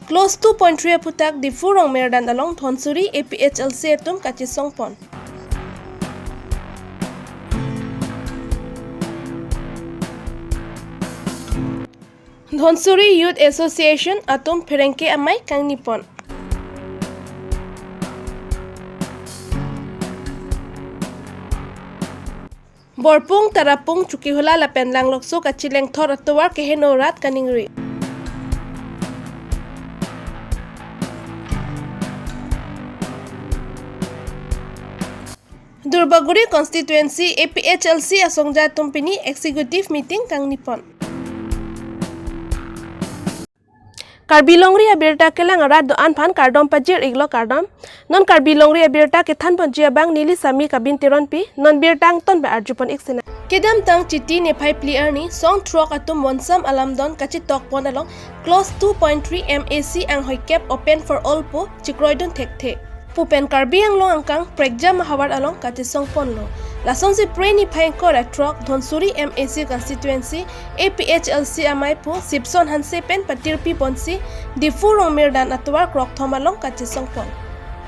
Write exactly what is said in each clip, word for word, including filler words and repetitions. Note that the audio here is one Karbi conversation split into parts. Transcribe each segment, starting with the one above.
Clause two point three aphuthak Diphu Rongmirdan along Dhansiri A P H L C atum kachesongpon. Dhansiri Youth Association atum pherangke amei kangnipon. Borpung, Tarapung, Chokihola lapen Langlokso kachelengthor atovar keheno rat kaningri. Durbagori constituency A P H L C asongja atum pini executive meeting kangnipon. Karbi Longri abirta kelang arat do-an aphan kardom pajir-iklo, kardom. Non Karbi Longri abirta kethanponji abang neli Sami Kabin Teronpi, non birta angton pen arjupon-ik sinang. Kedamtang Chiti niphai phli arni song throk atum Monsam alamdon kachetokpon along clause two point three M A C anghoi kep open for all pu chekroidun thekthe pu pen Karbi Anglong angkang prekjam ahavar along kachesongponlo. Lasonsi Phre niphai ingkoi ra throk Dhansiri M A C constituency A P H L C amei pu Sipson Hanse pen patirpiponsi Diphu Rongmirdan atovar krokthom along kachesongpon.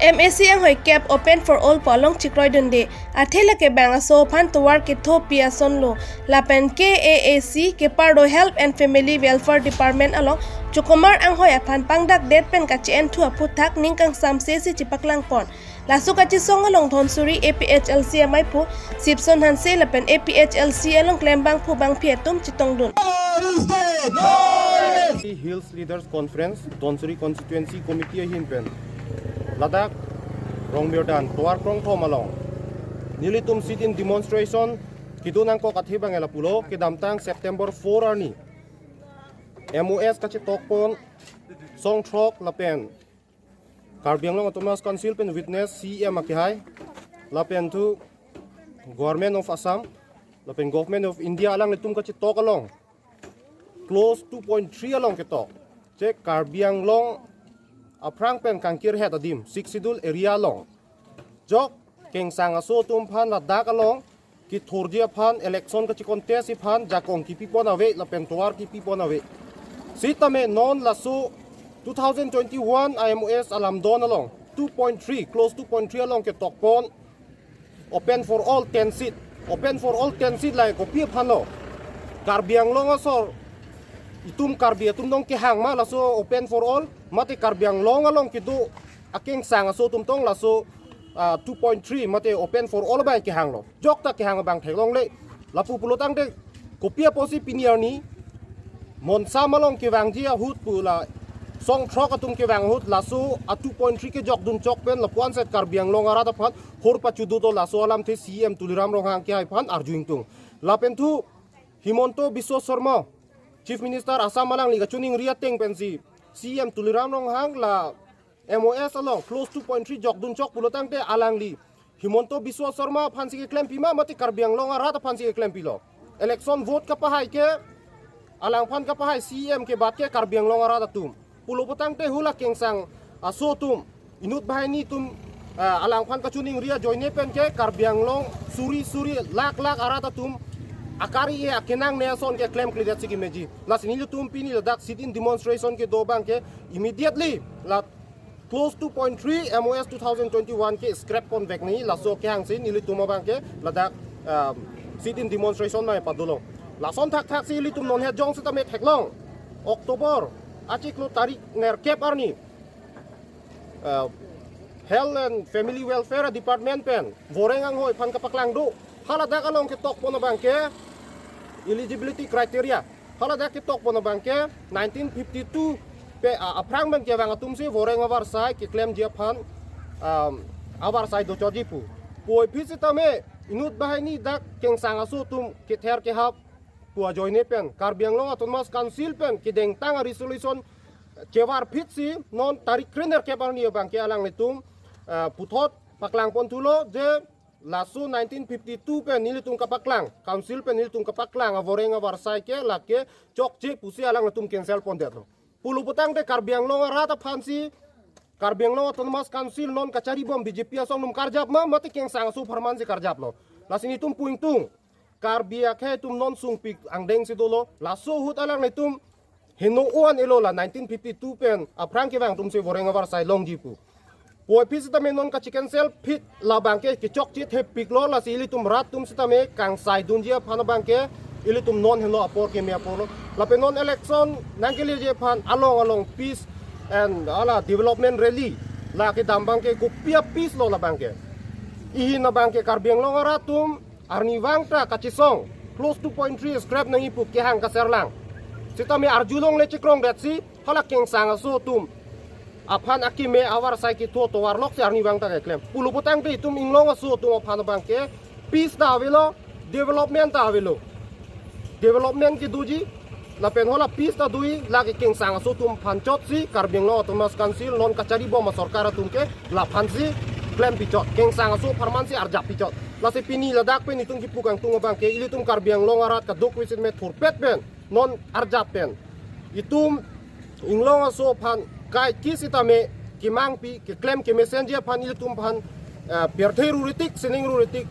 M A C anghoi kep open for all pu along chekroidunde, athe lake bang aso aphan tovar kethopi asonlo. Lapen K A A C kepardo Health and Family Welfare Department along chokomar anghoi aphan pangdakdet pen kache-enthu aphuthak ning kangsamsesi chepaklangpon. Laso kachesong along Dhansiri A P H L C amei pu Sipson Hanse lapen A P H L C along klem bangphu bangphi atum chetongdun. Hills Leaders Conference, Dhansiri Constituency Committee ahin pen ladak Rongmirdan tovar krongthom along nelitum sit-in demonstration kedo nangkok athe abang lapulo, kedamtang September four arni M O S kachetokpon song throk lapen Karbi Anglong Autonomous Council pen witness C E M akehai lapen thu Government of Assam lapen Government of India alanglitum kachetok along clause two point three along ketok, je Karbi Anglong aphrang pen kangkirhet adim Sixth Schedule area along jok kengsang aso atum aphan ladak along kethurji aphan, election kachecontest aphan jakong kepipon ave lapen tovar kepipon ave. Sitame non laso two thousand twenty-one M O S alamdon along two point three, clause two point three along ketokpon open for all ten seat. Open for all ten seat lahai kopi aphanlo? Karbi Anglong asor itum Karbi atum tong kehang ma laso open for all, mate Karbi Anglong along kedo akengsang aso atum tong laso, ah, two point three mate open for all abang kehanglo? Jokta kehang abang theklongle. Lapu pulotangte kopi apotsi pini arni Monsam along kevangji ahut pu la song throk atum kevang ahut laso a two point three kejokdun chok pen lapuan set Karbi Anglong arat aphan hor pachudu to, laso alamthe C E M Tuliram Ronghang akehai aphan arju ingtung. Lapen thu Himanta Biswa Sarma, Chief Minister Assam, alangli kachiningri ateng pensi C E M Tuliram Ronghang la M O S along clause two point three jokdun chok pulotangte alangli Himanta Biswa Sarma aphansi keklem pima mate Karbi Anglong arat aphansi keklem pilo? Election vote kapahai ke, alangphan kapahai C E M ke bat ke Karbi Anglong arat atum. Pulo pulotangte hula kengsang aso atum, inut banghini atum, ah, alangphan kachiningri ajoine pen ke Karbi Anglong suri suri lakh lakh arat atum akari e akenangne ason ke klemkledet si kemeji. Lasi nelitum pini ladak sit-in demonstration kedo abang ke immediately la clause two point three M O S two thousand twenty-one ke scrap ponvek nangji, laso kehangsi nelitum abang ke ladak, um, sit-in demonstration nangpadolo. Lason thakthak si ilitum non he jong sitame theklong, October achiklo tarik nerkep arni, uh, Health and Family Welfare Department pen voreng anghoi aphan kapaklang do. Haladak along ketokpon abang ke eligibility criteria. Haladak ketokpon abang ke nineteen fifty-two pe, a, aphrang pen kevang atumsi voreng avarsai keklemji aphan, um, avarsai dochotji pu. Puvoiphit sitame inut banghini dak kengsang aso atum kether kehap pu ajoine pen Karbi Anglong Autonomous Council pen kedengtang a-resolution chevarphitsi non tarik krenerkep arni abang ke alanglitum, ah, puthot paklangponthulo je laso nineteen fifty-two pen nelitum kapaklang, council pen nelitum kapaklang avoreng avarsai ke lake chokche pusi alanglitum cancel pondetlo. Pulo pulotangte Karbi Anglong arat aphansi Karbi Anglong Autonomous Council non kacharibom B J P asong atum karjap ma mate kengsang aso apharmansi karjaplo? Lasi nelitum pu ingtung, Karbi akhei atum non sungpik angdengsi dolo, laso ahut alanglitum Heno oan elo la nineteen fifty-two pen aphrang kevang atumsi voreng avarsai longji pu. Puvoiphit sitame non kachi-cancel phit labang ke kechokche thepiklo, lasi ilitum rat atum sitame kangsaidunji aphan abang ke ilitum non helo apor keme apor lo. Lapen non election nangkeleji aphan along along peace and hala development rally la kedam abang ke kopi a-peace lo labang ke. Ihin abang ke Karbi Anglong arat atum arnivang ta kachesong clause two point three scrap nangji pu kehang kaserlang. Sitame arjulongle chekrongdetsi hala Kengsang aso atum aphan akeme avarsai ketho tovar loksi arnivang ta keklem. Pulo putangte itum Inglong aso atum aphan abang ke peace ta avelo, development ta avelo. Development kedoji lapen hala peace ta doji, lake Kengsang aso atum aphan chotsi Karbi Anglong Autonomous Council non kachari bom asorkar atum ke laphansi klem pichot, Kengsang aso apharmansi arjap pichot. Lasi pini ladak pen itum kipu kangtung abang ke ilitum Karbi Anglong arat kadokave sitame thurpet pen non arjap pen itum Inglong aso aphan kaikis sitame kemangpi keklem kemesenji aphan ilitum aphan, eh, pirthe ruritik sining ruritik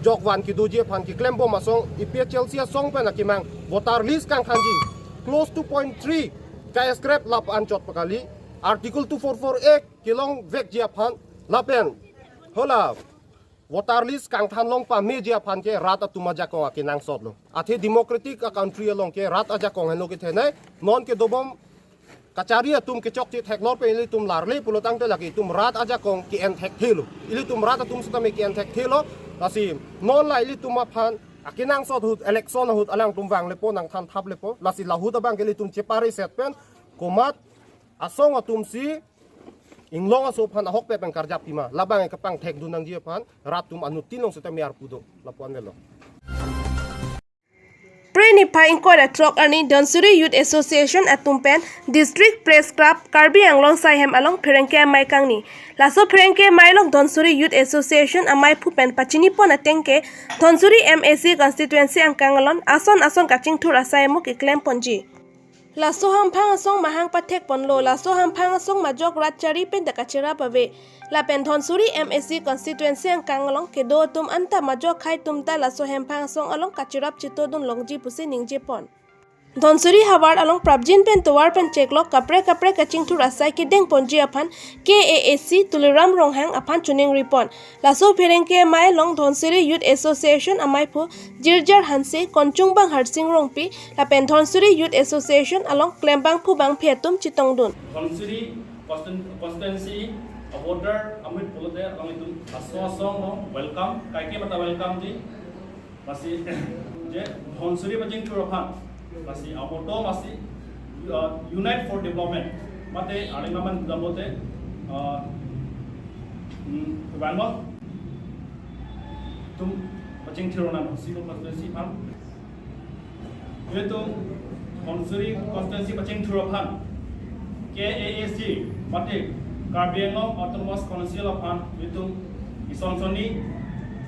jokvan kedoji aphan keklem bom asong A P H L C asong pen akemang voter list kangthanji clause two point three ka-scrap lapu-an chot pakali, article two four four A kelongvekji aphan lapen hala voter list kangthan long pameji aphan ke rat atum ajakong akenangsot lo. Athe democratic a-country along ke rat ajakong henlo kethenei, non kedobom kachari atum kechokche theklor pen ilitum larle pulotangte lake itum rat ajakong ke-en thekthelo. Ilitum rat atum sitame ke-en thekthelo. Lasi non la ilitum aphan akenangsot ahut, election ahut alangtum vanglepo, nangthan thaplepo. Lasi lahut abang ke ilitum chepare set pen komat asong atumsi Inglong aso aphan ahokpet pen karjap pima, labang ke kapangthekdun nangji aphan rat atum anuttin along sitame arpu do, lapu-an velo. Phre niphai ingkoi ra throk arni Dhansiri Youth Association atum pen District Press Club Karbi Anglong Saihem along pherangke amei kangni. Laso pherangke amei along Dhansiri Youth Association ameiphu pen pachinipon ateng ke Dhansiri M A C constituency angkang along ason ason kachingthur asai amo keklemponji. Laso hamphang asong mahang pathekponlo, laso hamphang asong majok rat chari pen ta kachirap ave. Lapen Dhansiri M A C constituency angkang along kedo atum anta majok akhai atum ta laso hamphang asong along kachirap chitodun longji pusi ningjepon. Dhansiri havar along prapjin pen tovar pen cheklok kaprek kaprek kachingthur asai kedengponji aphan K A A C Tuliram Ronghang aphan chiningripon. Laso pherangke amei along Dhansiri Youth Association ameiphu Jirjar Hanse, konchungbang Harsing Rongpi, lapen Dhansiri Youth Association along klembangphu bangphi atum chetongdun. Dhansiri constitu-, constituency a-voter amit pulote along itum aso aso no welcome, kaike mata welcome di. Lasi je Dhansiri pachingthur aphan, lasi amoto lasi, uh, Unite for Development mate aling naman damote, uh, mm, vanmo tum pachingthur na Dhansiri constituency aphan. Itum Dhansiri constituency pachingthur aphan K A A C mate Karbi Anglong Autonomous Council aphan itum isonsoni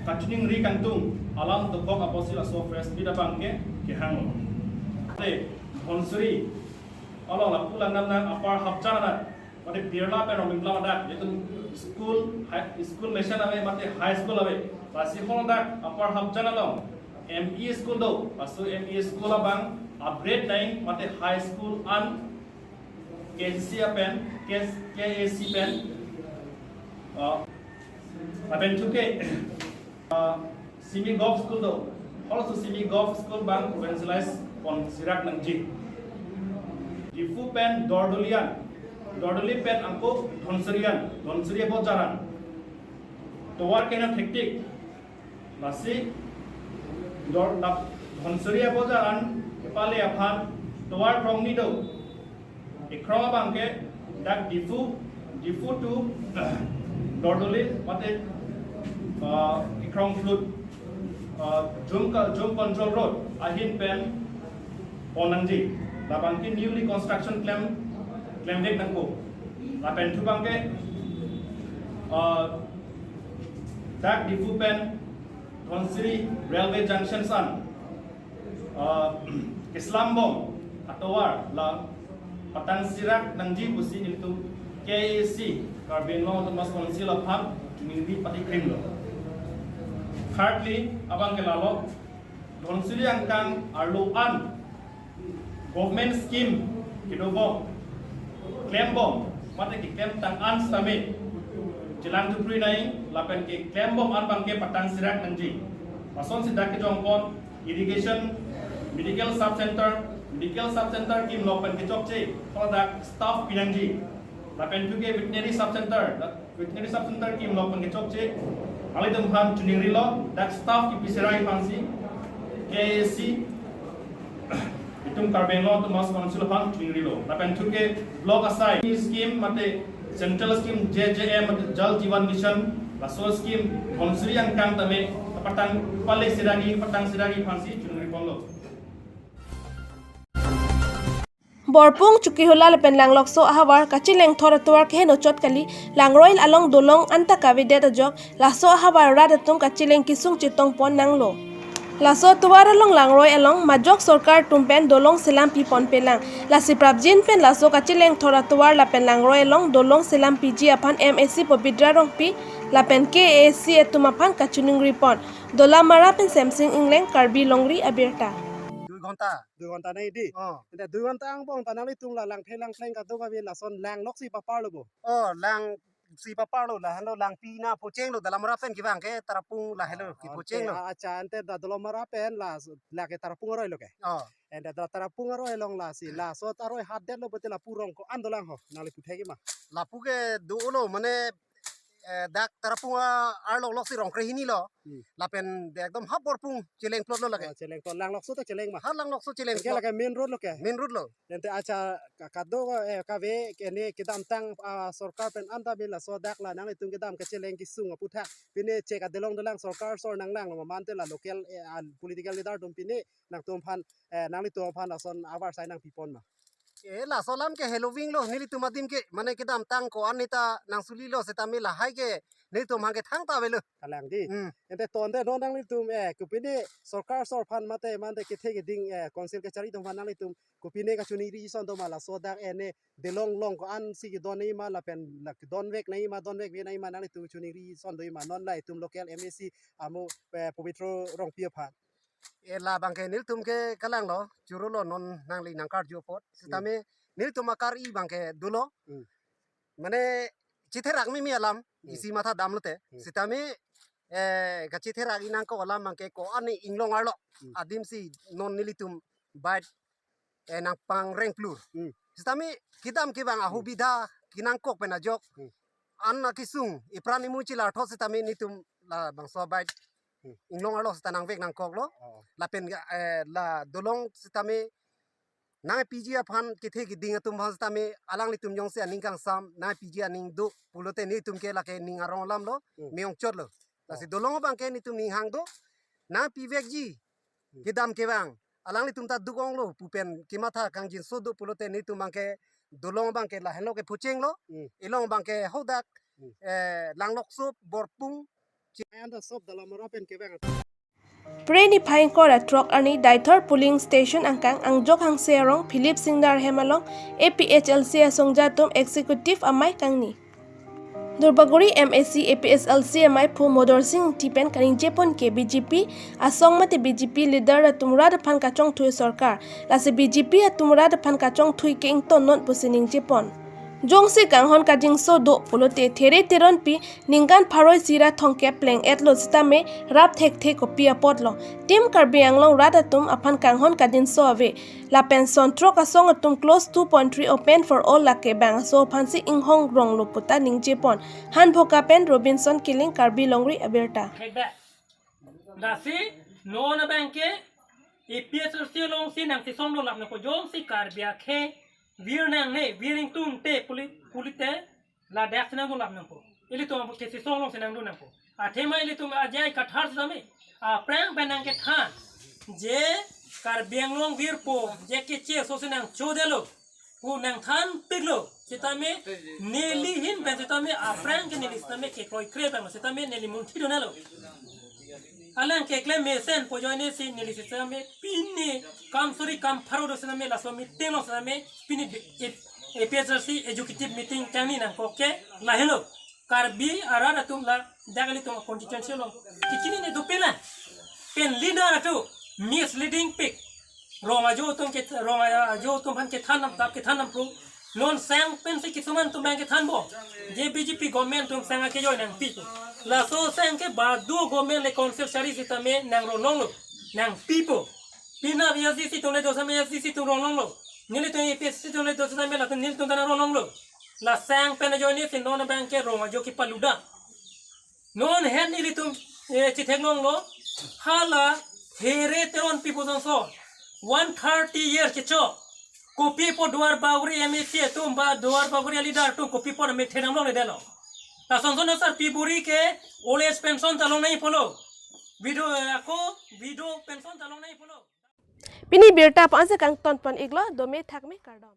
kachiningri kangtung alam dokok apotsi laso press meet abang ke kehanglo. Te Dhansiri along lapu langdam nang apar hapjan adak, mate Birla pen Rongmingla adak, itum school, high, school mesen ave, mate high school ave. Lasi hon adak apar hapjan along M E school do, laso M E school abang upgrade nang, mate high school an K C C pen, K, K A C pen, uh, lapen chuke, uh, semi govt school do, halaso semi govt school abang provincialize pon sirak nangji. Diphu pen Dordoli an, Dordoli pen angko Dhansiri an, Dhansiri abojar an tovar kena thektik. Lasi Dor-, dak Dhansiri abojar an kepale aphan tovar krongni do. Ekrong abang ke dak Diphu, Diphu to Dordoli mate, uh, ekrong flut, uh, Jum ka-, Jum Control Road ahin pen pon nangji. Labang ke newly construction klem, klemvek nangkok. Lapen thu abang ke, uh, dak Diphu pen Dhansiri Railway Junction an, uh, keslambom atovar la patang sirak nangji pusi nelitum K A A C, Karbi Anglong Autonomous Council aphan ningri patikrimlo. Thirdly, abang ke lalo, Dhansiri angkang arlo an Government scheme kedobom, klembom, mate keklem tang an sitame chelang thuprui nai, lapen keklembom an abangke patang sirak nangji. Lasonsi dak kejongpon irrigation, medical sub center, medical sub center kimlo pen kechokche, hala dak staff pinangji. Lapen thuke veterinary sub center, dak veterinary sub center kimlo pen kechokche, nanglitum aphan chiningrilo, dak staff kipi sirai aphansi, K A C, itum Karbi Anglong Autonomous Council aphan chiningrilo. Lapen thuke block asai scheme mate central scheme J J M mate Jal Jeevan Mission, laso scheme Dhonsiri angkang tame kapatang pale siragi, patang siragi aphansi chiningriponlo. Borpung, Chokihola lapen Langlokso ahavar kachelengthor atovar keheno chot kali, langroi along dolong anta kavedet ajok, laso ahavar rat atum kacheleng kesung chetongpon nanglo. Laso atovar along langroi along majok sorkar atum pen dolong selam piponpelang. Lasi prapjin pen laso kachelengthor atovar lapen langroi along dolong selam piji aphan M A C Pabitra Rongpi lapen K A C atum aphan kachiningripon. Dolamara pen Semsing Engleng, Karbi Longri Abirta. Dui ghonta. Dui ghonta nai di. Oh. Ente dui ghonta angbong ta nanglitum la Langthe Langkleng kadokave lason Langloksi paparlo bo? Oh, Langsi paparlo, lahenlo Langpi na pochenglo, Dolamara pen kevang ke Tarapung lahelo, oh, kepochenlo. Ante, ah, acha, ante da Dolamara pen la, lake Tarapung aroilo ke? Oh. Ente da Tarapung aroi along lasi, laso aroi hatdetlo pulote lapu rong ko-an dolang ho, nangli puthek ma? Lapu ke dolo, mane, eh, dak Tarapung a-, arlok loksi rong krehini lo. Hmm. Lapen de ekdom ha Borpung chelengplotlo lake. Oh, chelengplot. Langlokso ta cheleng ma? Ha Langlokso cheleng. Ke lake main road lo ke? Main road lo. Ente acha ka-, kado, eh, kave kene kedamtang, ah, sorkar pen anta bin laso dak la nanglitum kedam kacheleng kesung aputhak pine chek adelong dolang, sorkar asor nanglanglo ma, mate la local, eh, ah, political leader atum pine nangtum aphan, eh, nanglitum aphan lason ahavar asai nangpipon ma? Eh, laso alam ke heloving lo, nelitum adim ke, mane kedamtang ko-an neta nangsulilo setame lahai ke nelitum hang ke thangta avelo. Kalang di. Hmm. Ente tonte non nanglitum, eh, kopine sorkar asor aphan mate, mate kethe keding, eh, council kachari atum aphan nanglitum kopine kachiningri ason do ma, laso dak, eh, ne dolong long ko-ansi kedon nangji ma, lapen la kedonvek nangji ma, donvekve nangji ma, nanglitum chiningri ason doji ma, non la itum local M A C amo, eh, Pabitra Rongpi aphan? Eh, labang ke nelitum ke kalanglo, churolo, non nangli nangkarju apot. Hmm. Setame nelitum akar-i abang ke dolo. Hmm. Mane chetherak mimi alam, hmm, isi matha damlote. Hmm. Setame, eh, kachetherak-i nangkok alam abang ke ko-an inglong arlo. Hmm. Adimsi non nelitum bike, eh, nangpangrengplur. Hmm. Setame kedam kevang, hmm, ahubidha kenangkok pen ajok. Hmm. An akesung, ipran imu chilar thot setame nelitum labangso bike, hmm, inglong arlo seta nangvek nangkoklo. Oh. Lapen, eh, la dolong setame nangpiji aphan kethe keding atum aphan setame alanglitum jongsi aning kangsam nangpiji aning do pulote nelitum ke lake ning arong alam lo, hmm, me-ongchotlo. Lasi, oh, dolong abang ke nelitum ning hang do, nangpivekji, hmm, kedam kevang alanglitum ta duk-onglo pu pen kematha kangjinso do pulote nelitum abang ke dolong abang ke lahenlo kepochenglo, hmm, ilong abang ke hadak, hmm, eh, Langlokso, Borpung, Chimayan da sop Dolamara pen kevang. Phre niphai ingkoi ra throk arni Deithor polling station angkang Angjok Hanse arong Philip Singnar ahem along A P H L C asongja atum executive amei kangni. Durbagori M A C A P H L C amei phu Modorsing Ingti pen kaningjepon ke B J P asong mate B J P leader atum rat aphan kachongthui sorkar, lasi B J P atum rat aphan kachongthui ke ingtonnon pusi ningjepon. Jongsi kanghon kajinso do pulote There Teronpi ningkan pharo isi ra thomkep pleng-etlo setame rap thekthe kopi apotlo. Team Karbi Anglong rat atum aphan kanghon kajinso ave. Lapen son throk asong atum clause two point three open for all lake bangso aphansi inghong ronglo puta ningjepon. Hanphoka pen Robinson Killing, Karbi Longri Abirta. Thekbe. Lasi non abang ke A P H L C alongsi nangchesonglo lap nangpo, jongsi Karbi akhei vir nangne, vir ingtungte puli-, pulote ladak si nangdun lap nangpo. Ilitum abu kechesong alongsi nangdun nangpo. Athema ilitum ajai kathar setame aphrang pen nangkethan, je Karbi Anglong virpo, je keche asosi nangchodelo pu nangthanpiklo setame, neli ahin pen setame aphrang ke neli setame kekroikre abang setame neli munthi dunlo. Alang keklem mesen pu ajoine si neli setame pine kam suri kam pharo do setame laso meeting along setame pine A P H L C executive meeting kangni nangkok ke lahenlo. Karbi arat atum ladak ilitum constituency along kechinine dopiklo. Pen leader atum misleading pik. Rong ajo atum ke, rong ajo atum aphan kethan nam tap, kethan nam pro. Non sang pensi kisuman atum abang kethan bo. Je B J P government atum sang akejoi nangpi. Laso sang ke badu government le council sari sitame nangrong longlo. Nangpipo. Penap A S D C atum le do sitame A S D C atum rong longlo. Nelitum A P H C atum le do sitame latum nelitum ta nangrong longlo. La sang pen ajoinesi non abang ke rong ajo kepaluda. Non het nelitum, eh, chethek longlo. Hala Here Teronpi pu sonso. One thirty years kecho. Kopi apot Duar Bagori M A C atum ba Duar Bagori leader atum kopi apot amek thedam longledetlo. Lasonson asarpi buri ke old age pension ta long nangji pulo. Widow, eh, ako widow pension ta long nangji pulo. Pini birta pu ansi kangton pon iklo, dome thakme kardom.